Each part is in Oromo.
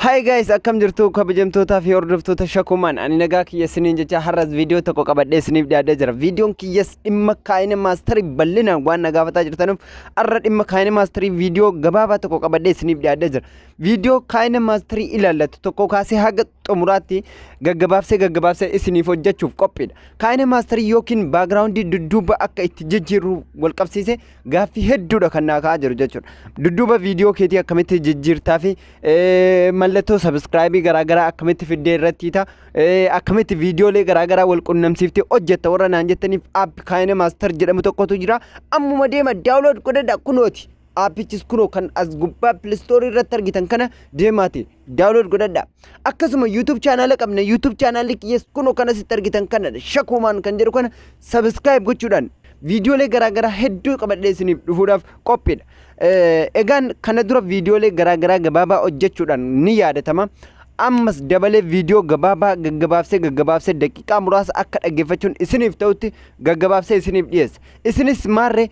Hi guys, akkam jirtu kabajamtootaa fi hordoftoota Shakumaan? Ani nagaa kiyya isiniin jecha har'as viidiyoo tokko qabadhee isiniif dhiyaadhee jira. Viidiyoon kiyyas dhimma KineMasterii bal'inaan waan na gaafataa jirtanuuf har'a dhimma KineMasterii viidiyoo gabaabaa tokko qabadhee isiniif dhiyaadhee jira. Viidiyoo KineMasterii ilaallatu tokko kaasee haga xumuraatti gaggabaabsee gaggabaabsee isiniif hojjechuuf qophiidha. KineMasterii yookiin backgroundii dudduuba akka itti jijjiirru wal qabsiise gaaffii hedduudha kan naa ka'aa jiru jechuudha. Dudduuba viidiyoo keetii akkamitti jijjiirtaa fi mallattoo subscribeii garaagaraa akkamitti fiddee irratti ta'a, akkamitti viidiyoolee garaagaraa wal qunnamsiiftee hojjetta warra naan jettaniif app KineMaster jedhamu tokkotu jira. Ammuma deema download godhadha kunooti. Appichis kunoo kan as gubbaa Play Storeii irratti argitan kana deemaati download godhadha. Akkasuma YouTube channela qabna. YouTube channelli kiyyees kunoo kan asitti argitan kanadha. Shakumaan kan jedhu kana subscribe gochuudhaan viidiyoolee garaagaraa hedduu qabadhee isiniif dhufuudhaaf qophiidha. Egaan kana dura viidiyoolee garaagaraa gabaabaa hojjechuudhaan ni yaadatama. Ammas dabalee viidiyoo gabaabaa gaggabaabsee gaggabaabsee daqiiqaa muraasa akka dhaggeeffachuun isiniif ta'utti gaggabaabsee isiniif dhiyeessa. Isinis maarree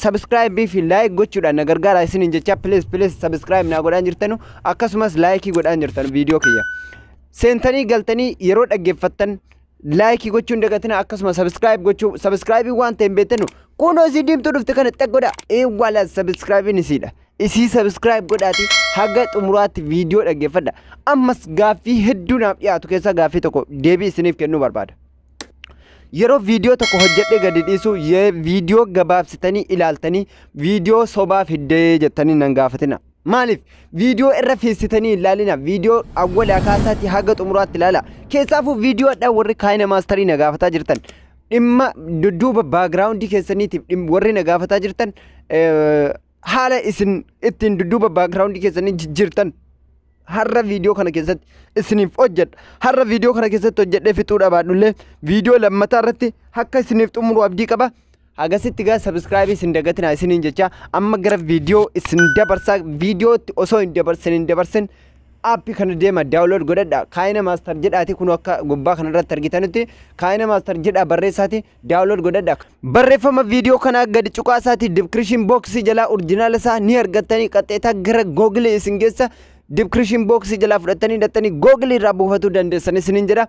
subscribeii fi like gochuudhaan na gargaara isiniin jecha, please please subscribe naa godhaan jirtanu, akkasumas likeii godhaan jirtanu viidiyoo kiyya. Seentanii galtanii yeroo dhaggeeffattan likeii gochuun dagatina, akkasuma subscribe gochuu, subscribeii waan ta'e hin beektanu, kunoo isii diimtuu dhufte kana xag godha, eewwala subscribeiin isiidha. Isii subscribe godhaati haga xumuraatti viidiyoo dhaggeeffadha. Ammas gaaffii hedduu naaf dhiyaatu keessaa gaaffii tokko deebii isiniif kennuu barbaada. Yeroo viidiyoo tokko hojjedhee gadi dhiisu viidiyoo gabaabsitanii ilaaltanii viidiyoo sobaa fiddee jettanii nan gaafatina. Maaliif viidiyoo irra feessitanii ilaalina, viidiyoo awwalaa kaasaatti haga xumuraatti ilaala. Keessaafuu viidiyoodhaan warri KineMasterii na gaafataa jirtan, dhimma dudduuba backgroundii keessaniitiif warri na gaafataa jirtan, haala isin ittiin dudduuba backgroundii keessanii jijjiirtan har'a viidiyoo kana keessatti isiniif hojjedha. Har'a viidiyoo kana keessatti hojjedhee fixuu dhabaadhullee viidiyoo lammataa irratti akka isiniif xumuru abdii qaba. Hagasitti gaa subscribeii isin dagatinaa isiniin jecha amma gara viidiyoo isin dabarsaa. Viidiyootti osoo hin dabarsin appii kana deema download godhadha. KineMaster jedhaati kun akka gubbaa kanarratti argitanitti KineMaster jedha barreessaati download godhadha. Barreeffama viidiyoo kanaa gadi cuqaasaati description boxii jalaa originala isaa ni argattanii, qaxxeetaa gara Googleii isin geessa. Description boxii jalaa fudhattanii hidhattanii Googleii irraa buufatuu dandeessan isiniin jedha.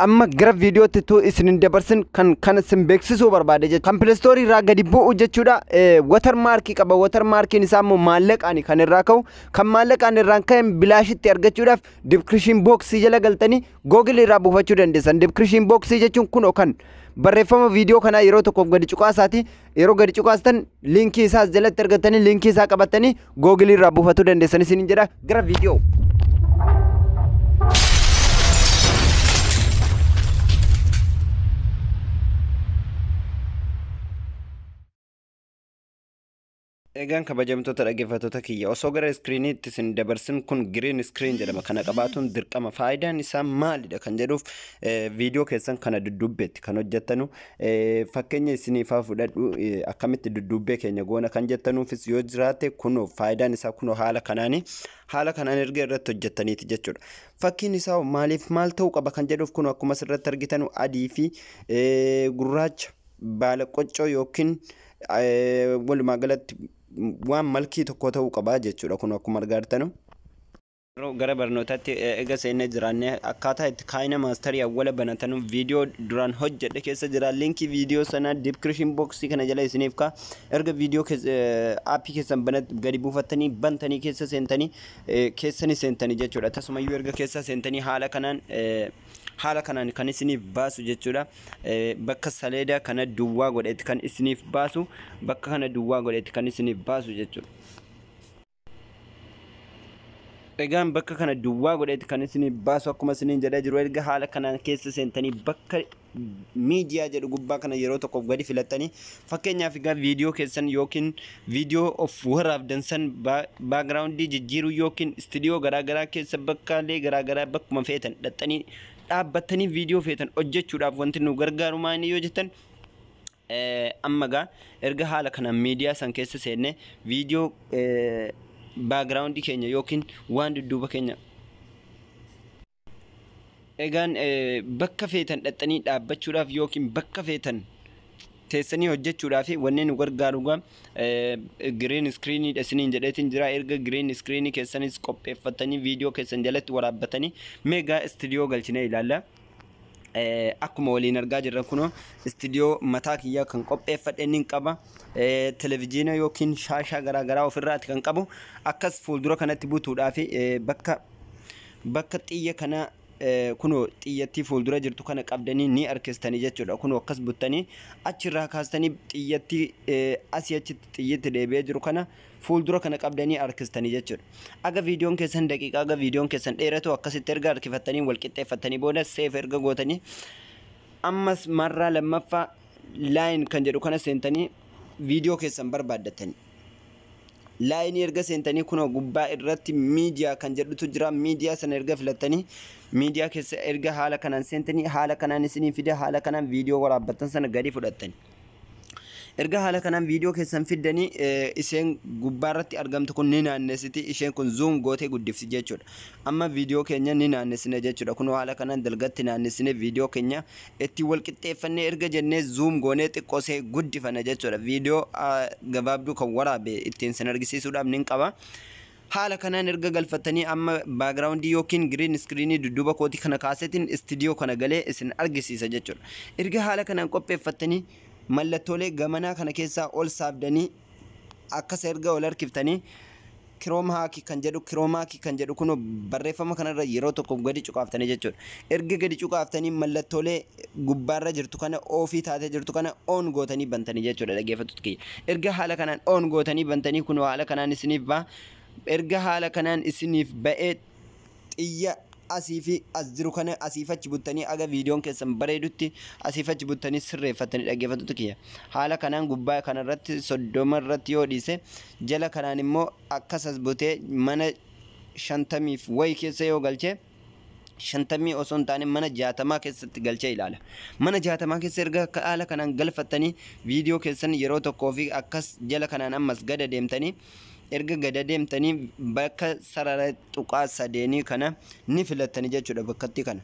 Amma gara viidiyootti tu isin hin dabarsin kan kana isin beeksisuu barbaade jechuudha. Kan Play Storeii irraa gadi bu'u jechuudha. Watermarkii qaba. Watermarkiin isaa immoo maallaqaan kan irraa ka'u. Kan maallaqaan irraan ka'e bilaashitti argachuudhaaf description boxii jala galtanii Googleii irraa buufachuu dandeessan. Description boxii jechuun kun kan barreeffama viidiyoo kanaa yeroo tokkoof gadi cuqaasaati. Yeroo gadi cuqaastan linkii isaas jalatti argattanii linkii isaa qabattanii Googleii irraa buufatuu dandeessan isiniin jedha. Gara viidiyoo. Egaan kabajamtoota dhaggeeffattoota kiyya, osoo gara screeniitti isin dabarsin, kun green screen jedhama. Kana qabaatuun dirqama. Faayidaan isaa maalidha kan jedhuuf, viidiyoo keessan kana dudduubbeetti kan hojjettanu, fakkeenya isiniifaa fudhadhu, akkamitti dudduubbee keenya goona kan jettanuufis yoo jiraate, kunoo faayidaan isaa kunoo haala kanaani, haala kanaan erga irratti hojjettaniiti jechuudha. Fakkiin isaa maaliif maal ta'uu qaba kan jedhuuf, kunoo akkuma asirratti argitanu adii fi gurraacha baala qoccoo yookiin walumaa galatti waan malkii tokko ta'uu qaba jechuudha, kun akkuma argaa jirtanu. Gara barnootaatti ega seennee jiraanne, akkaataa itti KineMasterii awwala banatanu viidiyoo duraan hojjedhe keessa jira. Linkii viidiyoo sanaa description boxii kana jala isiniif kaa. Erga viidiyoo appii keessan gadi buufattanii bantanii keessa seentanii, keessanii seentanii jechuudha. Tasumayyuu erga keessa seentanii haala kanaan kan isiniif baasu jechuudha. Bakka saleedaa kana duwwaa godhetti kan isiniif baasu, bakka kana duwwaa godhetti kan isiniif baasu jechuudha. Egaan bakka kana duwwaa godhetti kan isiniif baasu akkuma isiniin jedhee jiru, erga haala kanaan keessa seentanii bakka miidiyaa jedhu gubbaa kana yeroo tokkoof gadi filattanii, fakkeenyaaf egaa viidiyoo keessan yookiin viidiyoo of waraabdan san backgroundii jijjiiruu yookiin istiidiyoo garaagaraa keessa bakkaalee garaagaraa bakkuma feetan dhaxxanii dhaabbattanii viidiyoo feetan hojjechuudhaaf wanti nu gargaaru maali yoo jettan, amma gaa erga haala kanaan miidiyaa san keessa seenne viidiyoo backgroundii keenya yookiin waan dudduuba keenya, egaan bakka feetan dhaxxanii dhaabbachuudhaaf yookiin bakka feetan Teessanii hojjechuudhaaf wanni nu gargaaru green screeniidha isiniin jedheetiin jira. Erga green screenii keessanis qopheeffatanii viidiyoo keessan jalatti waraabbatanii, meegaa istiidiyoo galchinee ilaalla. Akkuma waliin argaa jirran, kunoo istiidiyoo mataa kiyyaa kan qopheeffadhe ni qaba. Televezyiina yookiin shaashaa garaagaraa ofirraati kan qabu. Akkas fuuldura kanatti butuudhaaf bakka xiyya kana, kunoo xiyyattii fuuldura jirtu kana qabdanii ni harkistanii jechuudha. Kunoo akkas buttanii achirraa kaastanii xiyyattii asii achitti xiyyitti deebi'ee jiru kana fuuldura kana qabdanii harkistanii jechuudha. Aga viidiyoon keessan daqiiqaa, aga viidiyoon keessan dheeratu akkasitti erga harkifattanii wal qixxeeffattanii booda, save erga gootanii, ammas marraa lammaffaa line kan jedhu kana seentanii viidiyoo keessan barbaaddatanii. Lineii erga seentanii, kunoo gubbaa irratti miidiyaa kan jedhutu jira. Miidiyaa sana erga filattanii, miidiyaa keessa erga haala kanaan seentanii, haala kanaan isinii fida. Haala kanaan viidiyoo waraabbattan sana gadi fudhattani. Erga haala kanaan viidiyoo keessan fiddanii, isheen gubbaarratti argamtu kun ni naannessiti. Isheen kun zoom gootee guddifti jechuudha. Amma viidiyoo keenya ni naannessine jechuudha. Kun haala kanaan dalgatti naannessine, viidiyoo keenya itti wal qixxeeffannee erga jennee, zoom goonee xiqqoosee guddifana jechuudha. Viidiyoo gabaabduu kan waraabe ittiin sin argisiisuudhaaf nin qaba. Haala kanaan erga galfattanii, amma backgroundii yookiin green screenii dudduuba kootii kana kaasetiin istiidiyoo kana galee isin argisiisa jechuudha. Erga haala kanaan qopheeffattanii, mallattoolee gamanaa kana keessaa ol saabdanii, akkas erga ol harkiftanii, chroma key kan jedhu, chroma key kan jedhu kun barreeffama kanarra yeroo tokko gadi cuqaaftanii jechuudha. Erga gadi cuqaaftanii, mallattoolee gubbaarra jirtu kana, offii taatee jirtu kana on gootanii bantanii jechuudha, dhaggeeffattoota kiyya. Erga haala kanaan on gootanii bantanii, kun haala kanaan isiniif ba'a. Erga haala kanaan isiniif ba'ee, xiyya asii fi as jiru kana asiif achi buttanii aga viidiyoon keessan bareedutti asiif achi buttanii sirreeffatanii, dhaggeeffattoota kiyya. Haala kanaan gubbaa kanarratti 30 irratti yoo dhiise, jala kanaan immoo akkas as butee mana 50f wayi keessa yoo galchee, 50 osoo hin taane mana 60 keessatti galchee ilaala. Mana 60 keessa erga akka haala kanaan galfattanii, viidiyoo keessan yeroo tokkoo fi akkas jala kanaan ammas gada deemtanii, erga gada deemtanii bakka sarara tuqaa sadeenii kana ni filattanii jechuudha bakkatti kana.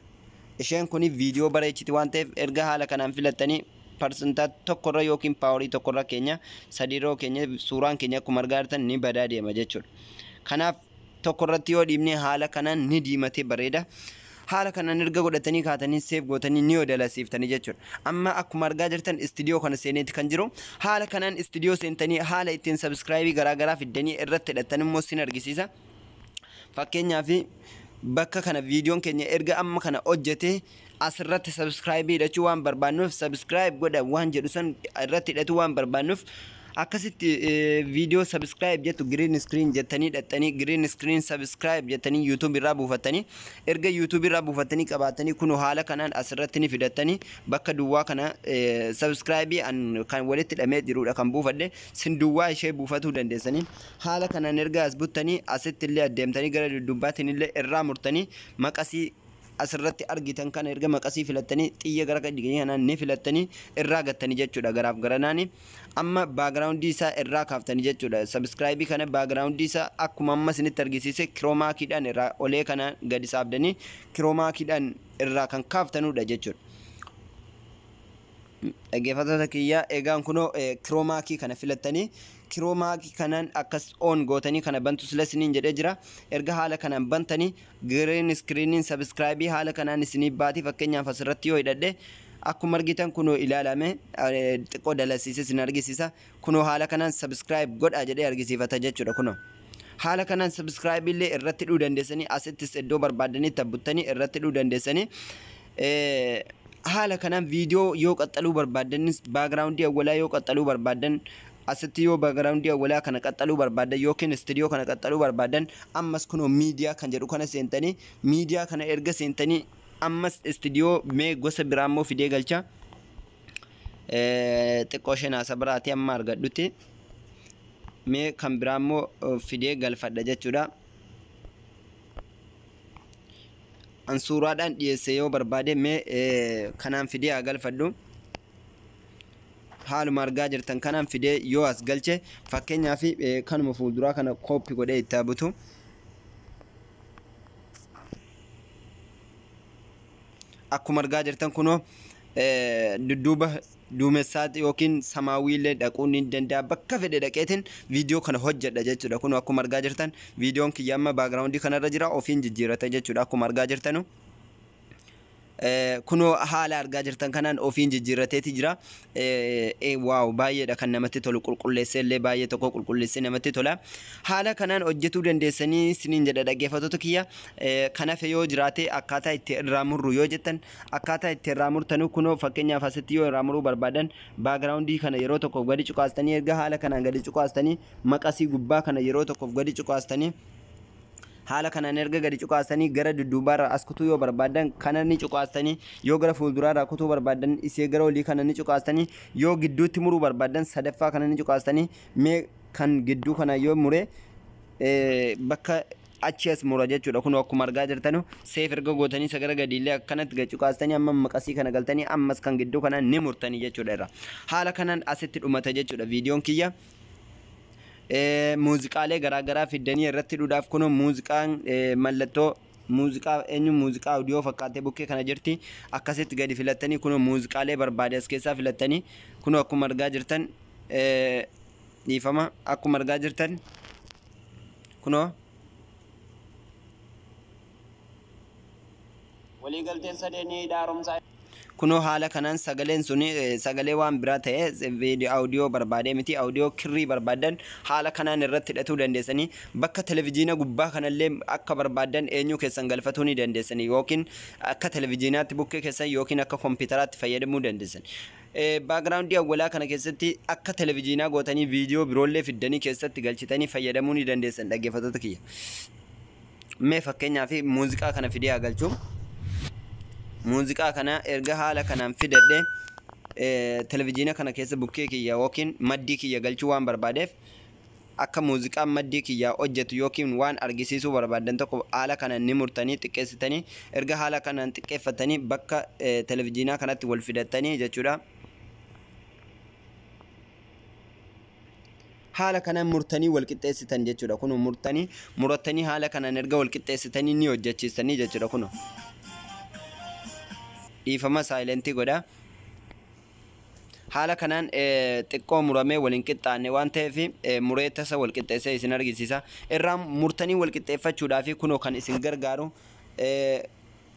Isheen kun viidiyoo bareechiti waan ta'eef, erga haala kanaan filattanii, parsantaa 1rra yookiin powerii 1rra keenya, 3rra keenya, suuraan keenya akkuma argaa jirtan ni badaa deema jechuudha. Kanaaf 1rratti yoo dhiibne haala kanaan ni diimatee bareeda. Haala kanaan erga godhatanii kaatanii, save gootanii ni odalasiiftanii jechuudha. Amma akkuma argaa jirtan istiidiyoo kana seeneeti kan jiru. Haala kanaan istiidiyoo seentanii haala ittiin subscribeii garaagaraa fiddanii irratti hidhattan immoo sin argisiisa. Fakkeenyaaf bakka kana viidiyoon keenya erga amma kana hojjete, asirratti subscribeii hidhachuu waan barbaannuuf, subscribe godha waan jedhu san irratti hidhachuu waan barbaannuuf, akkasitti viidiyoo subscribe jettu green screen jettanii hidhattanii, green screen subscribe jettanii YouTube irraa buufattanii, erga YouTube irraa buufattanii qabaatanii, kun haala kanaan asirratti ni fidattanii bakka duwwaa kana subscribe kan walitti hidhamee jirudha kan buufadhe, sin duwwaa ishee buufatuu dandeessanii. Haala kanaan erga as buttanii, asitti illee adeemtanii gara duddubbaatiin illee irraa murtanii, maqasii asirratti argitan kana erga maqasii filattanii, xiyya gara kanaan ni filattanii irraa gattanii jechuudha garaaf garanaani. Amma backgroundii isaa irraa kaaftanii jechuudha. Subscribeii kana backgroundii isaa akkuma amma isinitti argisiise chroma keydhaan irraa olee kana gadi saabdanii chroma keydhaan irraa kan kaaftanudha jechuudha. Dhaggeeffattoota kiyyaa, egaan kunoo chroma key kana filattanii, chroma key kanaan akkas on gootanii kana bantu sila isiniin jedhee jira. Erga haala kanaan bantanii, green screeniin subscribeii haala kanaan isinii baatii. Fakkeenyaaf asirratti yoo hidhadhe, akkuma argitan kunoo ilaalame xiqqoo dalasiise isin argisiisa. Kunoo haala kanaan subscribe godhaa jedhee argisiifata jechuudha kunoo. Haala kanaan subscribe illee irratti hidhuu dandeessanii, asittis iddoo barbaadanii tabbuttanii irratti hidhuu dandeessanii. Haala kanaan viidiyoo yoo qaxxaluu barbaaddanis, backgroundii awwalaa yoo qaxxaluu barbaaddan, asitti yoo backgroundii awwalaa kana qaxxaluu barbaaddan yookiin istiidiyoo kana qaxxaluu barbaaddan, ammas kunoo miidiyaa kan jedhu kana seentanii, miidiyaa kana erga seentanii, ammas istiidiyoo mee gosa biraa immoo fidee galcha. Xiqqoo isheen haasa biraatii amma argadhutti mee kan biraa immoo fidee galfadha jechuudha. An suuraadhaan dhiyeesse yoo barbaade, mee kanaan fidee haa galfadhu. Haaluma argaa jirtan kanaan fidee yoo as galche, fakkeenyaaf kanuma fuulduraa kana copy godhee itti butu. Akkuma argaa jirtan kunoo dudduuba duumessaatti yookiin samaawiillee dhaquu ni danda'a. Bakka fedhe dhaqeetiin viidiyoo kana hojjedha jechuudha. Kun akkuma argaa jirtan viidiyoon kiyya amma background kanarra jira, ofiin jijjiirata jechuudha akkuma argaa jirtanu. Kunoo haala argaa jirtan kanaan ofiin jijjiirrateeti jira. Wow, baay'eedha kan namatti tolu, qulqulleessee illee baay'ee tokko qulqulleessee namatti tola. Haala kanaan hojjetuu dandeessanii isiniin jedha dhaggeeffattoota kiyya. Kanaaf yoo jiraate akkaataa itti irraa murru yoo jettan, akkaataa itti irraa murtanu kunoo fakkeenyaaf asitti yoo irraa muruu barbaadan background kana yeroo tokkoof gadi cuqaastanii, erga haala kanaan gadi cuqaastanii maqasii gubbaa kana yeroo tokkoof gadi cuqaastanii, haala kanaan erga gadi cuqaastanii gara dudduubaarraa as kutuu yoo barbaadan kana ni cuqaastanii, yoo gara fuulduraarraa kutuu barbaadan isee gara olii kana ni cuqaastanii, yoo gidduutti muruu barbaadan sadaffaa kana ni cuqaastanii. Mee kan gidduu kana yoo mure bakka achi as mura jechuudha. Kun akkuma argaa jirtanu save erga gootanii isa gara gadiillee akkanatti gadi cuqaastanii amma maqasii kana galtanii ammas kan gidduu kana ni murtanii jechuudha irra. Haala kanaan asitti dhumata jechuudha viidiyoon kiyya. Muuziqaalee garaagaraa fiddanii irratti hidhuudhaaf kun muuziqaan mallattoo muuziqaa eenyu muuziqaa audio fakkaatee bukkee kana jirti, akkasitti gadi filattanii kun muuziqaalee barbaade as keessaa filattanii kun akkuma argaa jirtan, dhiifama, akkuma argaa jirtan kunoo. Waliigalteen sadeenii haaromsaa Kunoo haala kanaan sagaleen suni sagalee waan biraa ta'e viidiyoo audio barbaadee miti, audio kirrii barbaadan haala kanaan irratti hidhatuu dandeessanii. Bakka televizyiina gubbaa kanallee akka barbaadan eenyu keessan galfatuu ni dandeessanii yookiin akka televizyiinaatti bukkee keessan yookiin akka kompiitaraatti fayyadamuu dandeessan. Background awwalaa kana keessatti akka televizyiinaa gootanii viidiyoo biroollee fiddanii keessatti galchitanii fayyadamuu ni dandeessan dhaggeeffattoota kiyya. Mee fakkeenyaaf muuziqaa kana fidee haa galchuu. Muuziqaa kana erga haala kanaan fidadhe televizyiina kana keessa bukkee kiyya yookiin maddii kiyya galchuu waan barbaadeef akka muuziqaan maddii kiyyaa hojjetu yookiin waan argisiisuu barbaadan tokko haala kanaan ni murtanii xiqqeessitanii, erga haala kanaan xiqqeeffatanii bakka televizyiinaa kanatti wal fidattanii jechuudha. Haala kanaan murtanii wal qixxeessitan jechuudha. Kun murtanii murattanii haala kanaan erga wal qixxeessitanii ni hojjechiistanii jechuudha. Kun dhiifama, silent godha. Haala kanaan xiqqoo muramee waliin qixxaanne waan ta'eef muree tasa wal qixxeessee isin argisiisa. Irraa murtanii wal qixxeeffachuudhaaf kunoo kan isin gargaaru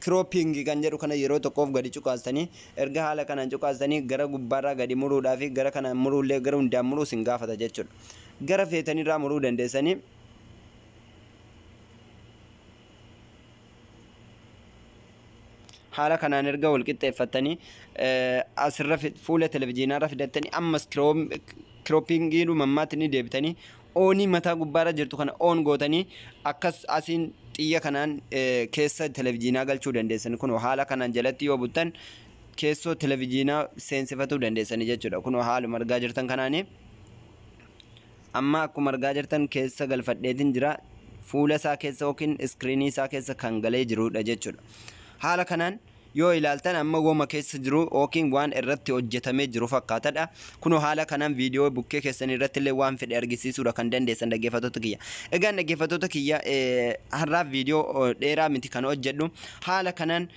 cropping kan jedhu kana yeroo tokkoof gadi cuqaastanii, erga haala kanaan cuqaastanii gara gubbaarraa gadi muruudhaaf gara kanaan muruullee gara hundaan muruu isin gaafata jechuudha. Gara feetanirraa muruu dandeessanii. Haala kanaan erga wal qixxeeffattanii asirra fuula televizyiinaarra fidattanii ammas cropping mammaatti ni deebitanii on mataa gubbaarra jirtu kana on gootanii akkas asiin xiyya kanaan keessa televizyiinaa galchuu dandeessan. Kun haala kanaan jalatti yoo buttan keessoo televizyiinaa seensifatuu dandeessanii jechuudha. Kun haaluma argaa jirtan kanaani amma akkuma argaa jirtan keessa galfadheetiin jira, fuula isaa keessa yookiin screen isaa keessa kan galee jirudha jechuudha. Haala kanaan yoo ilaaltan amma woma keessa jiru yookiin waan irratti hojjetamee jiru fakkaatadha. Kunoo haala kanaan viidiyoo bukkee keessan irratti illee waan fedhe argisiisuudha kan dandeessan dhaggeeffattoota kiyya. Egaan dhaggeeffattoota kiyya, har'aaf viidiyoo dheeraa miti kan hojjedhu. Haala kanaan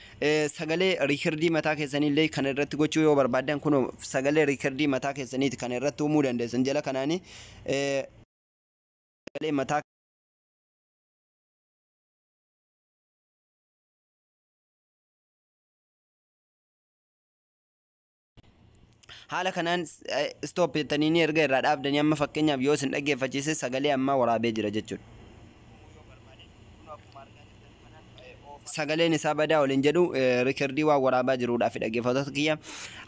sagalee record mataa keessanii illee kan irratti gochuu yoo barbaadan kunoo sagalee record mataa keessaniiti kan irratti uumuu dandeessan, jala kanaani sagalee mataa haala kanaan stop jettanii ni erga irraa dhaabdanii amma fakkeenyaaf yoo isin dhaggeeffachiise sagalee ammaa waraabee jira jechuudha. Sagaleen isaa badaa waliin jedhu record waan waraabaa jiruudhaaf dhaggeeffattoota kiyya.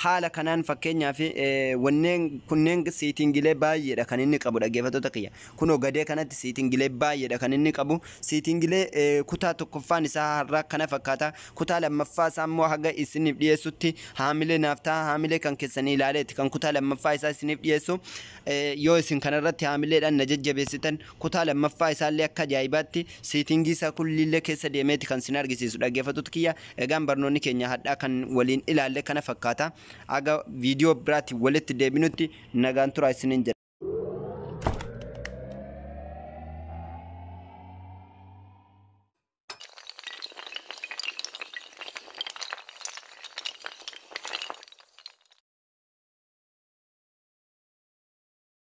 Haala kanaan fakkeenyaaf wanneen kunneen settingilee baay'eedha kan inni qabu dhaggeeffattoota kiyya. Kunoo gadee kanatti settingilee baay'eedha kan inni qabu. Settingilee kutaa tokkoffaan isaa har'a kana fakkaata. Kutaa lammaffaa isaa immoo haga isiniif dhiyeessutti haamilee naaf ta'a, haamilee kan keessanii ilaaleeti kan kutaa lammaffaa isaa isiniif dhiyeessu. Yoo isin kanarratti haamileedhaan na jajjabeessitan kutaa lammaffaa isaallee akka ajaa'ibaatti setting isaa kullillee keessa deemeeti kan isin argisiisu dhaggeeffattoota kiyya. Egaan barnoonni keenya hadhaa kan waliin ilaalle kana fakkaata. Aga viidiyoo biraatti walitti deebinutti nagaan tura isiniin jedha.